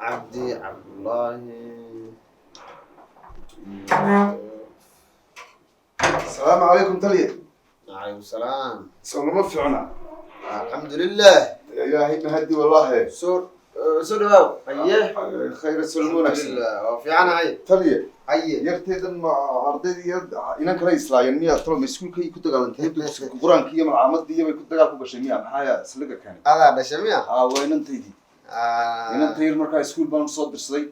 Cabdi Cabdullaahi. Asalaamu calaykum, taliya. Calaykum salaam. Soo lama fiicna? Alxamdulilah. Ilaahay mahadi, wallaahi. Soo dhawaaw, haye. Khayr, sulmo wanaagsan. Alxamdulilah, waa fiicanahay. Taliya. Haye. Yartaydan ma ardaydii yar inan kala islaayeen miya? Talo ma iskuulkay ku dagaalantay? Dugsiga Qur-aanka iyo malcaamadii iyo bay ku dagaal ku gashay miya? Maxaa isliga keenay? Adaa dhashay miya? Haa, waa inantaydii. Inanta yar markaa iskuul baan soo dirsaday.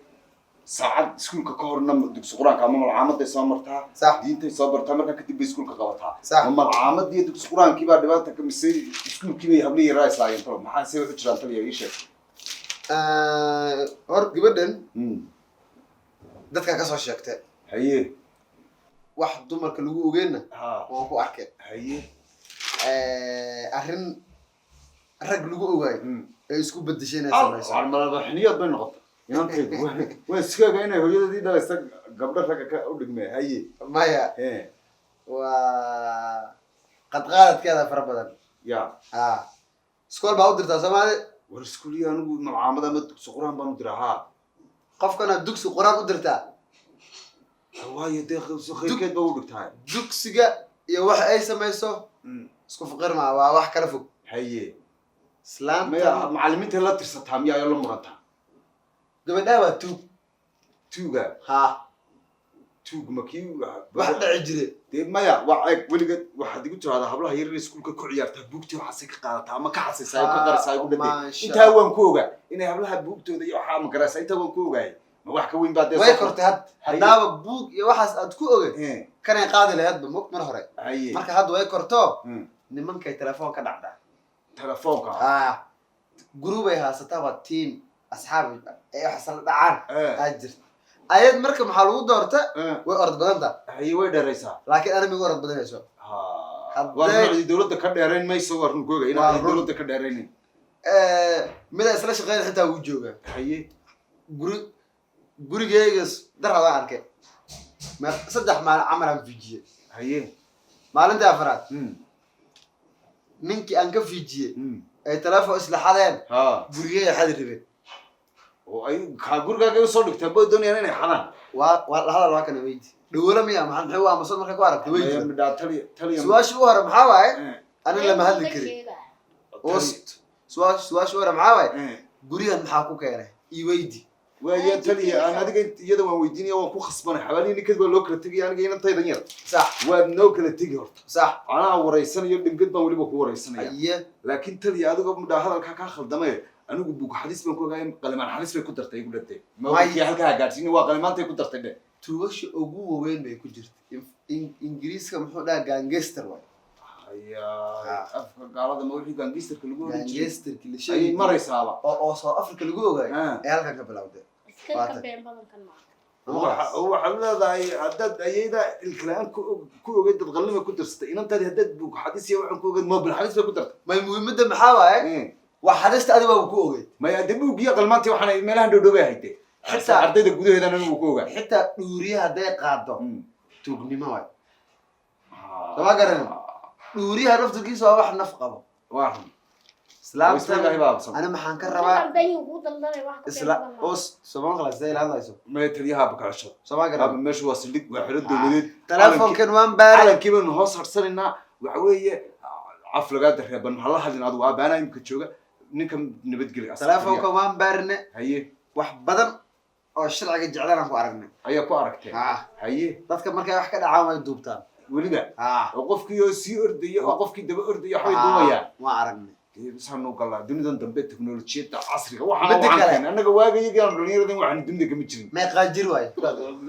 Saacad iskuulka ka horna dugsi Qur-aanka ama malcaamaday soo martaa. Diintay soo bartaa, markaa kadib bay iskuulka qabataa. Ma malcaamadii iyo dugsi Qur-aankii baa dhibaata ka, mise iskuulkii bay hablihii yaraa islaayeen? Talo maxaa see waxu jiraan, taliya, ii sheeg. Hor gabadhan dadkaa ka soo sheegtay. Wax dumarka lagu ogeenna waan ku arkay. Arrin rag lagu ogaayo ay isku bedeshay inay samayso. Madaxniyood bay noqotay inantaydu. Waan iska inay hooyadadii dhalaysa gabdho ragga ka u dhigmee. Haye. Maya, waa qadqaadadkeeda fara badan. Ha, iskool baa u dirtaa Soomaali. War iskuuliya, anigu malcaamad ama dugsi Qur-aan baan u diraa, haa. Qofkana dugsi Qur-aan u dirtaa? Waayo dee, khayrkeed ba u dhigtaa. Dugsiga iyo waxa ay samayso isku faqir maa, waa wax kala fog. Islaanta. Maya, macallimiinta la tirsataa miya ayo la murantaa? Gabadhaha waa tuug. Tuuga? Ha. Tuug ma kii? Wax dhici jire. Dee maya, waa eeg, weligeed waxaad igu tiraahdaa hablaha yaryar iskuulka ku ciyaartaa buugtii waxaasay ka qaadataa ama ka xasaysaa, ka qarisaa igu dhadee. Maasha. Intaa waan ku ogaa inay hablaha buugtooda iyo waxaa ma garaysaa. Intaa waan ku ogaayay, ma wax ka weyn baa dee? Way soo kortay had. Haddaaba buug iyo waxaas aad ku ogay, kanay qaadi lahaydba mog mar hore. Marka hadda way korto. Nimankay telefoon ka dhacdaa. Telefoonka? Ah, group ay haysataa, waa team asxaab ay wax isla dhacaan. Aa jirta ayad. Marka maxaa lagu doorta? Way orod badanta. Haye, way dheeraysaa. Laakiin ana migu orod badanayso. Waa ruucdii dowladda ka dheerayn mayso, waa run googa Waa inaan run. dowladda ka dheeraynin. Mida isla shaqeyn xitaa wuu joogaa. Gurigeyga daradaan arkay. 3 maalin camal aan fiijiyey. Maalintii afraad ninkii aan ka fiijiyey ay telefoon isla xadeen, gurigeyga xadi rabeen. Oo ay kaa gurigaaga usoo dhigtaan bay doonayaan inay xadaan? Waa la hadal, waa kana weydi dhawolo miya. Maxay u aamusan markay ku aragtay? Maya, weydi. Midhaa taliya, taliya. Su-aasha u hore maxaa waaye? Ani lama hadli karin. Ost su-aasha u hore maxaa waaye? Gurigan maxaa ku keenay, ii weydi. Waaya taliya, aan adiga iyada waan weydiinaya, waan ku khasbanay. Xabaalihii ninkad baa loo kala tegaya, aniga inantaydan yar. Waad noo kala tegi horta. Anaa wareysanayo, dhingad baan weliba ku wareysanaya. Laakiin taliya, adigoo midhaa hadalkaa kaa khaldamay, anigu bug xadis baan ku ogaay, qalimaan xadis bay ku dartay igu dhantay. Mawkii halkaa gaadhsiini, waa qalimaantay ku dartay dhe. Tuugasha ugu waaweyn bay ku jirta. Ingiriiska muxuu dhaha? Gangster waay. Haya, afka gaalada ma wixii gangsterka lagu oran jiray Gangsterki la ayay sheegay maraysaaba. oo South Africa lagu ogaay ee halkan ka bilowday. Iska Waa ka tan. been badan kan maaha. Waxaad leedahay haddaad ayayda ilkala-aan ku ogeyd dad qallima ku darsatay, inantaadi haddaad bug xadis iyo waxaan ku ogeyd mobil xadis bay ku dartay. May, muhiimadda maxaa waaye? Wax xadista adiga waaba ku ogeyd. Maya de, buuggiyo qalmaantii waxaan meelahan dhowdhowbay hayde. Ardayda gudaheedana anigu ku ogaa. Xitaa dhuuriye hadday qaado, tuugnimo waay. Sama garanin, dhuuriyaha naftirkiisa waa wax naf qabo. Waa run. Islaamtan Ilaahay baa absan. ani maxaan ka rabaa? Ninkan been ugu daldalay, wax ka been Isla badan maaha. os soma maqlaysa ila hadlayso. Maya, taliyaha bakacasho. Soma Aba, garan. Meeshu waa saldhig, waa xero dowladeed. Telefoonkan waan baaray. Calankii baynu hoos harsanaynaa. Waxa weeye caf lagaa dareeban, hala hadlin adigu, aabaanaa imika jooga ninka nabadgelya. Telefoonkan waan baarine. Wax badan oo sharciga jeclaan aan ku aragnay. Ayaa ku aragtee? Ah. Haye. Dadka markay wax ka dhacaan way duubtaan. Weliba? Ah. Oo qofkii oo sii ordaya oo qofkii daba ordaya waxbay duubayaan? Waan aragnay. Saanu galaa dunidan dambe, teknolojiyadda casriga waxaana Midda waxaan kale. keenay annaga waagayagii aan dhalinyaradan waxaan dunida kama jirin. Meeqaa jir waay?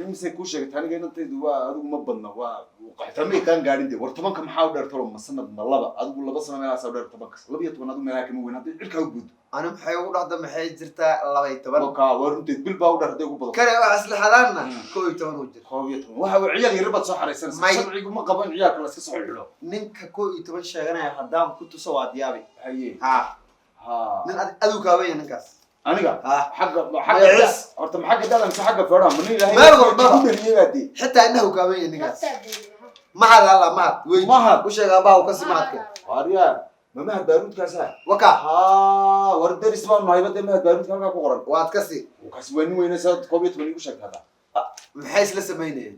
Imisay kuu sheegtay aniga inantaydu? Waa adigu ma badna, waa xitaa may kaan gaadhin de. War 10-ka maxaa u dheer talo? Ma sanad, ma laba? Adigu 2 sano meelahaas u dheer 10-ka, 12 adigu meelaha kama weyn hadday cirkaa u gudo. Ani maxay ugu dhahda? Maxay jirtaa? 12. Wakaa, waa runteed, bil baa u dheer hadday ugu badato. Kane wax isla xadaanna 11 uu jira. 11 waxa uu ciyaal yar baad soo xaraysanaysaa. Sharcigu ma qabo in ciyaalka la iska soo xidho. Ninka 11 sheeganaya haddaan ku tuso waad yaabi. Ha. Nin adigu kaabanya ninkaas. Aniga? Ha. Xagga Magaciis. Horta ma xagga dada mise xagga feeraha? Ma nin Ilaahay Meel walbaba. ku dhaliyay baa dee. Xitaa indhahu kaabanya ninkaas. Naftaa beeni, ha. Mahad alla, mahad weydi. Mahad. U sheeg aabbaha uu kasi mahadka. Waaryaa. Ma Mahad Baaruudkaasa? Waka. Haa, war deris baanu nahay bade. Mahad Baaruudka halkaa ku qoran. Waad ka sii. Kaasi waa nin weyne, saad 11 igu sheegta hadda. Maxay isla samaynayeen?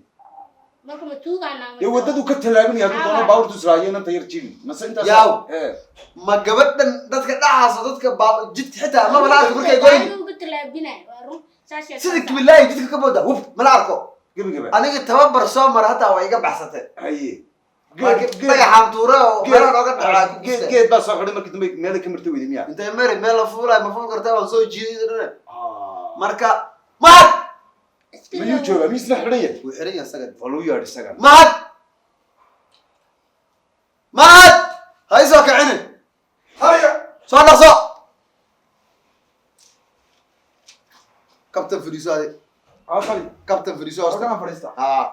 Marka ma tuugaana? Dee waddadu ka tallaabinaya hadduu doono baabuurtu israaciyo inanta yar jirin mase intaas. Yaaw. Ee. Ma gabadhan dadka dhacaasa, dadka baa jidka xitaa maba la arko markay goyni. Uga tallaabinay, waa run saas. Sida kibilaayi jidka ka booda, huf, mala arko. Gebageba. Aniga tababar soo mara hataa waa iga baxsatay. Haye. Dhagaxaan tuura oo meelaha nooga dhacaa ku Geed gubtay. Geed baa soo xidhay markii dambe, meelay ka martay weyday miya? Intay mari meel la fuulayo ma fuul kartaa, waan soo jiiday dhane. Marka Mahad Miyuu joogaa? Miisna xidhan yahay? Wuu xiran yahay isaga. Waa lagu yeedh isagan. Mahad, Mahad, ha isoo kicinin. Haya. Soo dhaqso, kabtan fadhiiso adi. Afari. Kabtan fadhiiso hoosta. Halkan aan fadhiistaa. Haa,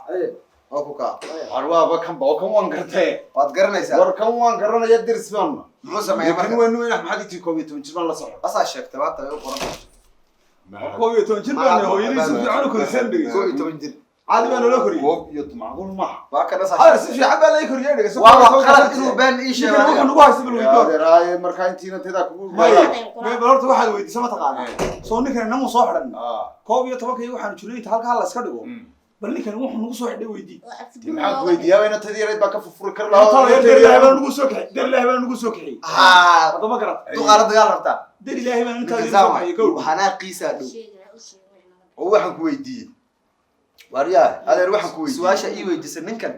oo ku kaa. War waaba kan ba oo kan waan gartee. Waad garanaysaa. War kan waan garanaya, deris baanu. Muxuu sameeyaa Kan marka? waa nin weyne, maxaad itii 11 jir baan la socda. Asaa sheegtay, waa tahay u qoran. 11 jir baan hooyadii si fiican u koriseen dhigay. 11 jir. Caadi baa naloo koriyey. Koob iyo macquul maaha. Waa kan asaa Adeer, sheegtay. si fiican baa laga koriyey, dhegeyso. Waa qalad inuu been ii sheego Ninkan wuxuu aniga. nagu haysta bal weydiin. Adeeraaye, markaa intiina tedaa kugu. Maya, maya, bal horta waxaad weydiisa ma taqaanaa? Soo ninkan namuu soo xidhan. 11 iyo waxaanu jirnay inta halkaa la iska dhigo. Bal ninkan wuxuu nagu soo xidhay weydii. Maxaan ku weydiiyaa? Inantadii yarayd baa ka furfuri kar Horta lahaa. der Ilaahay baa nagu soo kixi. Der Ilaahay baa nagu soo kixi. Haa. Hadda ma garat. Duqaala dagaal rabtaa. Der Ilaahay baa intaa Ninka soo Zama, kixiyay kow. xanaaqiisaa dhow. Oo waxaan ku weydiiyey, waryaa adeer, waxaan ku weydiiyey Su-aasha ii weydiisay ninkan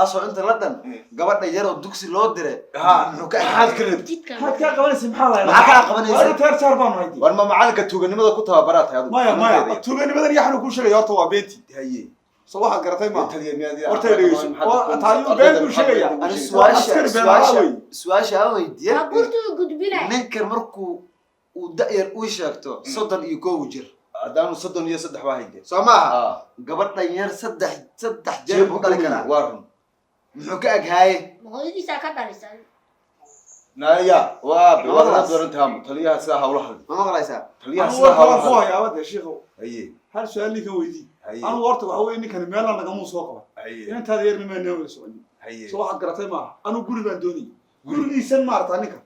asoo inta la dhan gabadha yaroo dugsi loo diray muxuu ka Maxaad ka rabtid? Maxaad kaa qabanaysa, maxaa la Maxaa kaa qabanaysa? Waa teer jaar baanu haydii. War ma macalinka tuuganimada ku tababaraa tahay adigu? Maya, maya, tuuganimadan yaxnu kuu sheegaya horta waa beenti. Haye. Soo waxaad garatay ma? Taliya, miyaad Horta dhegeyso. Waa taayuu been buu sheegaya. Ani su-aasha Askari been laa su-aasha wey. Su-aasha aan weydiiye Baabuurta uu gudbinay. ninkan markuu uu da-yar uu sheegto 31 jir. Haddaanu 33 baa hayde. Soo maaha? Gabadhan yar saddex jeer buu dhali karaa. Waa run. Muxuu ka aghaaye? Hooyadiisaa ka dhalisa. Naya, waa Ma waa maqlays? doorantahamu taliyaha sidaa hawla hadli. Ma maqlaysaa? Taliyaha Anigu sidaa war hawla ku hadli. hayaa wade shiikhow. Haye. Hal su'aal ninkan weydii. Haye. Anigu horta waxa weeye ninkan meelna nagamuu soo qaban. Haye. Inantaada yarna maa noo wada soconin. Haye. Soo waxaad garatay maaha? Anigu guri baan doonayay. Gurigiisan maarata ninka.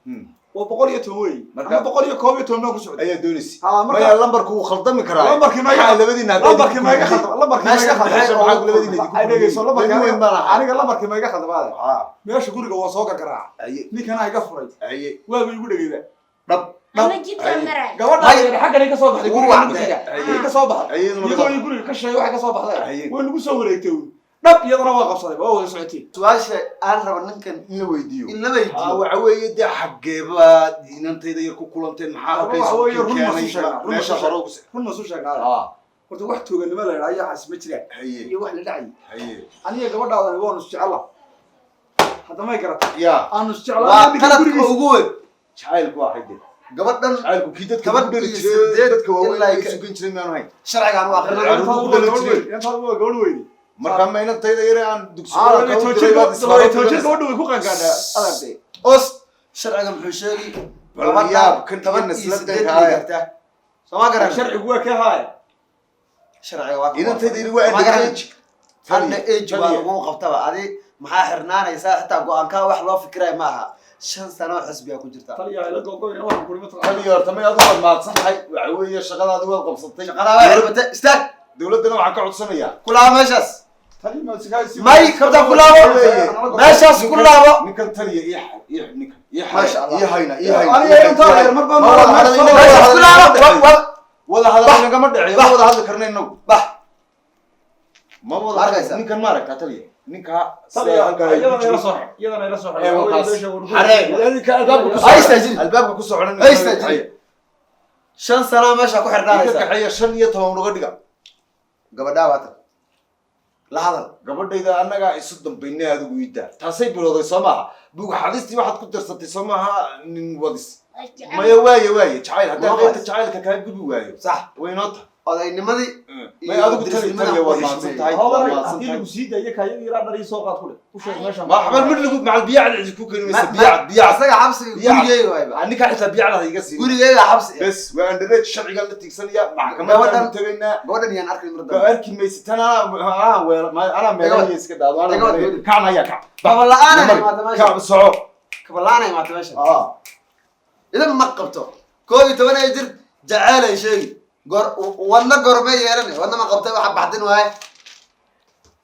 Waa 110 weeye. Marka- Ama 111 baan ku socday. Ayaa doonaysa. Haa, marka- Maya, lambarku wuu khaldami karaa. Lambarkii ma iga- Maxaa labadiina hadday lambarkii ma iga idinku khaldama, lambarkii ma iga Meesha khaldama. Meesha maxaa labadiina idinku Ay dhegeyso, lambarkii Nin weyn baan ahaa. aniga lambarkii ma iga khaldama. Haa. Meesha guriga waa soo gargaraaca. Haye. Ninkana iga furay. Haye. Waaba igu dhegeyda. Dhab. Ama jidka Ay. maray. Gabadha May- yar xaggan ka soo baxday Wuu guriga wacday. guriga. Haye. Ka soo baxday. Haye, iyaduna ka Iyadoo soo ay guriga ka sheegay waxay ka soo baxday. Haye. Way nagu soo wareegtay uun. Dhab iyadana waa qabsaday, waa wada socotay. Su-aasha aan rabo ninkan In la weydiiyo. in la weydiiyo. Waxa weeye dee xaggeebaad inantayda yar ku kulanteen? Maxaa Waxa halkaysu weeye run ma keenay? soo sheegnaa, run ma Meesha soo hore ugu Run ma soo sheegnaa. Haa. Horta wax tuuganimo la yidhaahdo yaxaas ma jiraan. Haye. Iyo wax la dhacay. Haye. Aniga gabadhaadani waanu isjecellaa. Hadda may garatay. Yaa. Aanu isjeclaa. Waa Ninkan qaladka gurigiisa- ugu weyn. Jacaylku waa xagge? Gabadhan Jacaylku kii dadka Gabadh lagu dhali iyo jiray, sideed dadka waaweyn ilaa ay sugan jireen miyaanu hayn? Sharcigaan u aqrinay. Carruurtu ku dhalan jireen. Inantaadu waa gabadh weyne. Marka ma inantayda yare aan dugsi Ah, quraanka u diray baad isbaaro 12 jir tukanaysaa? gabadhu way ku qaangaadhaa adeer. Os sharciga muxuu sheegi? Bal Gabadha yaab, kan toban iyo iyo nasla sideed danka bay haya. gartaa. Soo ma garan? Sharcigu waa ka haaya. Sharciga waa ka Inantayda yari waa Ma garan? underage. Under age waa Taliya. lagu qabtaba. Adi maxaa xirnaanaysaa? Xitaa go-aankaa wax loo fikiraya ma aha. 5 sano oo xisbiga ku jirta. Taliya ila gogoyna waxaan kuri ma taqaan. Taliya, horta may adigu waad mahadsan tahay. Waxa weeye shaqadaadi waad qabsatay. Shaqadaa waa xirbatay. Istaag. Dowladdana waxaan ka codsanayaa. Ku laabo meeshaas. Taliya ma sikaasi. May kabtaa ku laabo. Meeshaas ku laabo. Ninkan taliya ii ii ninkan ii Maasha Allah. ii hayna ii hayna. Aniga intaa yar mar baan Ma wada hadal inaga Meeshaas ku laabo. wada hadal inagama dhexeeyo, ma wada hadli karna inagu. Bax. Ma wada Ma arkaysaa? Ninkan ma aragtaa taliya? Ninka Taliya halkaa ay ku iyadana ila jiro. soo xir. Iyadana ila soo xir. Ee, waa kaas. Xaree. Ninka albaabka ku Ay, soo istaajin. albaabka ku socona. Ay, istaajin. 5 sano meesha ku Ninka xirnaanaysaa. kaxeeya 15 uga dhiga. Gabadhaa waatan la hadal. Gabadhayda annagaa isu dambaynay, adigu iidaa taasay bilowday soo maaha? Buug xadistii waxaad ku darsatay soo maaha nin wadis? Maya, waaye waaye jacayl haddaan qaybta jacaylka kaa gubi waayo. Sax. Way inoo tahay. Odaynimadii May adigu tali, taliya, waad mahadsan tahay, waad mahadsan Haddii tahay. lagu sii daayo kaayada yaraa dhar ii soo qaad ku leh. U sheeg meesha. Ma xabal mid lagu macal biyaca cidi ku keeni maysa, biyaca biyaca. Isaga xabsiga Biyaca. gurigeyga waayba. Ninkaa xitaa biyacda iga siin. Gurigeyga xabsi. Bes waa underage, sharcigan la tiigsanaya, maxkamadaan Gabadhan- tagaynaa. Gabadhan yaan arkin mar Ba dambe. arki maysid tan, anaa anaa weela anaa meelaya iska daado anaa Gabadh- meelaya. Kacna ayaa kac. Baba la'aan ay Namari. imaata meesha. Kac, soco. Kabalaanay imaatay meesha. Ah. Idan ma qabto, 11 ay jir, jaceyl ay sheegi, goor wadna gormee yeelan, wadna ma qabtay, waxa baxdin waaye.